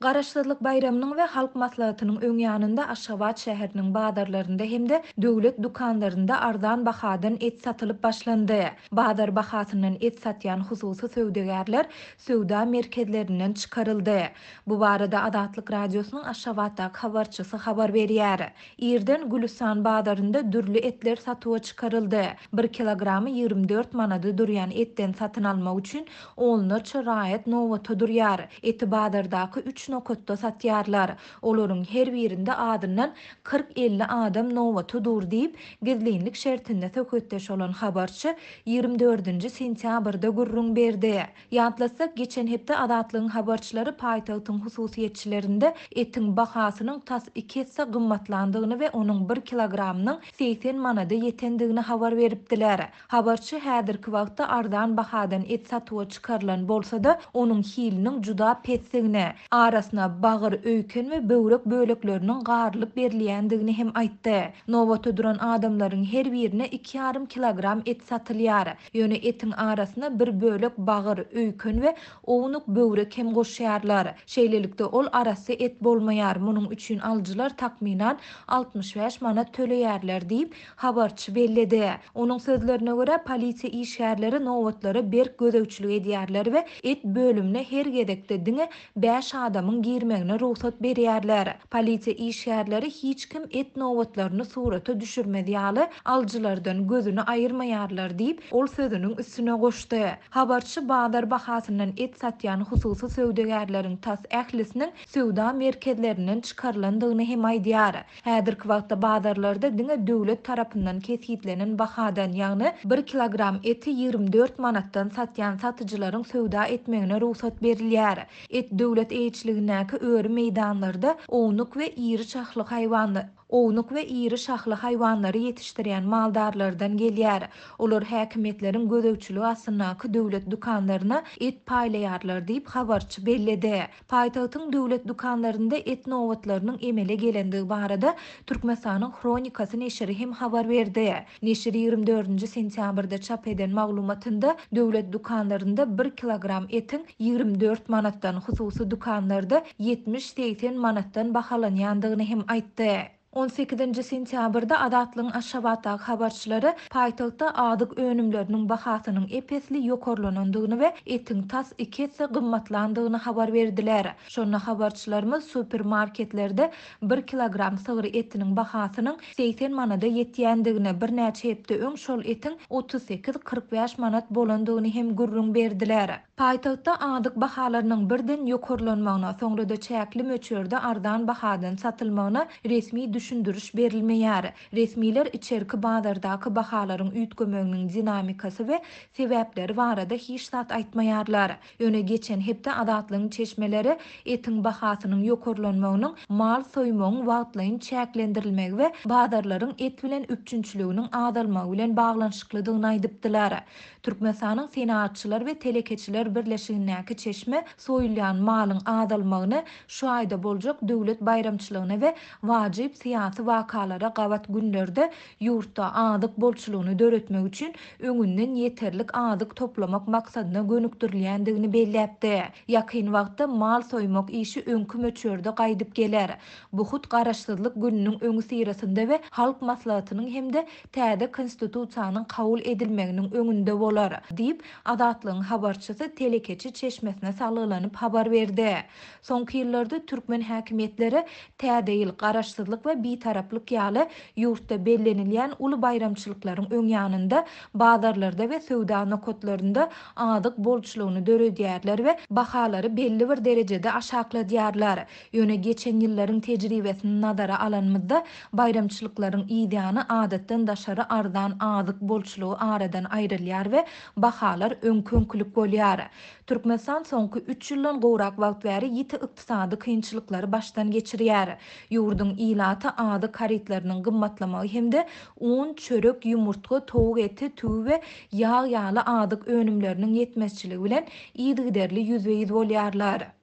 Garaşsyzlyk baýramynyň we Halk Maslahatynyň öň ýanynda Aşgabat şäheriniň bazarlarynda hem-de döwlet dükanlarynda arzan bahadan et satylyp başlandy. Bazar bahasyndan et satýan hususy söwdagärler söwda merkezlerinden çykaryldy. Bu barada Azatlyk Radiosynyň Aşgabatdaky habarçysy habar berýär. Irden Gülüstan bazarynda dürli etler satuwa çykaryldy. Bir kilogramy 24 manada durýan etden satyn almak üçin onlarça raýat nobata durýar. Eti bazardaky üç nokatda satýarlar. Olaryň her birinde azyndan 40-50 adam nobata dur diýip, gizlinlik şertinde söhbetdeş bolan habarçy 24-nji sentýabrda gürrüň berdi. Ýatlatsak, geçen hepde Azatlygyň habarçylary paýtagtyň hususyýetçilerinde etiň bahasynyň tas iki esse gymmatlandygyny we onuň bir kilogramynyň 80 manada ýetendigini habar beripdiler. Habarçy häzirki wagtda arzan bahadan et satuwa çykarylan bolsa-da, onuň hiliniň juda pesdigini, arasyna bagyr, öýken we böwrek bölekleriniň garylyp berilýändigini hem aýtdy. Nobata duran adamlaryň her birine iki ýarym kilogram et satylýar. Ýöne etiň arasyna bir bölek bagyr, öýken we ownuk böwrek hem goşýarlar. Şeýlelikde, ol arassa et bolmaýar. Munuň üçin alyjylar takmynan 65 manat töleýärler diýip, habarçy belledi. Onuň sözlerine görä, polisiýa işgärleri nobatlara berk gözegçilik edýärler we et bölümine her gezekde diňe bäş adamyň girmegine rugsat berýärler. Polisiýa işgärleri hiç kim et nobatlaryny surata düşürmez ýaly, alyjylardan gözüni aýyrmaýarlar diýip, ol sözüniň üstüne goşdy. Habarçy bazar bahasyndan et satýan hususy söwdagärleriň tas ählisiniň söwda merkezlerinden çykarylandygyny hem aýdýar. Häzirki wagtda bazarlarda diňe döwlet tarapyndan kesgitlenen bahadan, ýagny bir kilogram eti 24 manatdan satýan satyjylaryň söwda etmegine rugsat berilýär. Et döwlet eýeçiligindäki öri meýdanlarda ownuk we iri şahly haýwanlar ownuk we iri şahly haýwanlary ýetişdirýän maldarlardan gelýär. Olar häkimiýetleriň gözegçiligi astyndaky döwlet dükanlaryna et paýlaýarlar diýip, habarçy belledi. Paýtagtyň döwlet dükanlarynda et nobatlarynyň emele gelendigi barada Türkmenistanyň Hronikasy neşiri hem habar berdi. Neşir 24-nji sentýabrda çap eden maglumatynda döwlet dükanlarynda bir kilogram etiň 24 manatdan, hususy dükanlarda 70-80 manatdan bahalanýandygyny hem aýtdy. 18-nji sentýabrda Azatlygyň Aşgabatdaky habarçylary paýtagtda azyk önümleriniň bahasynyň ep-esli ýokarlanandygyny we etiň tas iki esse gymmatlandygyny habar berdiler. Şonda habarçylarymyz supermarketlerde bir kilogram sygyr etiniň bahasynyň 80 manada ýetýändigini, birnäçe hepde öň şol etiň 38-45 manat bolandygyny hem gürrüň berdiler. Paýtagtda azyk bahalarynyň birden ýokarlanmagyna, soňra-da çäkli möçberde arzan bahadan satylmagyna resmi düşündiriş berilmeýär. Resmiler içerki bazardaky bahalaryň üýtgemeginiň dinamikasy we sebäpleri barada hiç zat aýtmaýarlar. Ýöne geçen hepde Azatlygyň çeşmeleri etiň bahasynyň ýokarlanmagynyň mal soýmagyň wagtlaýyn çäklendirilmegi we bazarlaryň et bilen üpjünçiliginiň azalmagy bilen baglanyşyklydygyny aýdypdylar. Türkmenistanyň Senagatçylar we telekeçiler birleşigindäki çeşme soýulýan malyň azalmagyny şu aýda boljak döwlet baýramçylygyna we wajyp syýasy wakalara gabat günlerde ýurtda azyk bolçulygyny döretmek üçin öňünden ýeterlik azyk toplamak maksadyna gönükdirilýändigini belläpdi. Ýakyn wagtda mal soýmak işi öňki möçberde gaýdyp geler. Bu hut Garaşsyzlyk gününiň öňüsyrasynda we Halk Maslahatynyň hem-de täze Konstitusiýanyň kabul edilmeginiň öňünde bolar, diýip, Azatlygyň habarçysy telekeçi çeşmesine salgylanyp habar berdi. Soňky ýyllarda türkmen häkimiýetleri Täze ýyl, Garaşsyzlyk we Bitaraplyk ýaly ýurtda bellenilýän uly baýramçylyklaryň öň ýanynda bazarlarda we söwda nokatlarynda azyk bolçulygyny döredýärler we bahalary belli bir derejede aşakladýarlar. Ýöne geçen ýyllaryň tejribesini nazara alanymyzda, baýramçylyklaryň yzýany adatdan daşary arzan azyk bolçulygy aradan aýrylýar we bahalar öňki-öňkülik bolýar. Türkmenistan soňky üç ýyldan gowrak wagt bäri ýiti ykdysady kynçylyklary başdan geçirýär. Ýurduň ilaty azyk harytlarynyň gymmatlamagy hem-de un, çörek, ýumurtga, towuk eti, tüwi we ýag ýaly azyk önümleriniň ýetmezçiligi bilen yzygiderli ýüzbe-ýüz bolýarlar.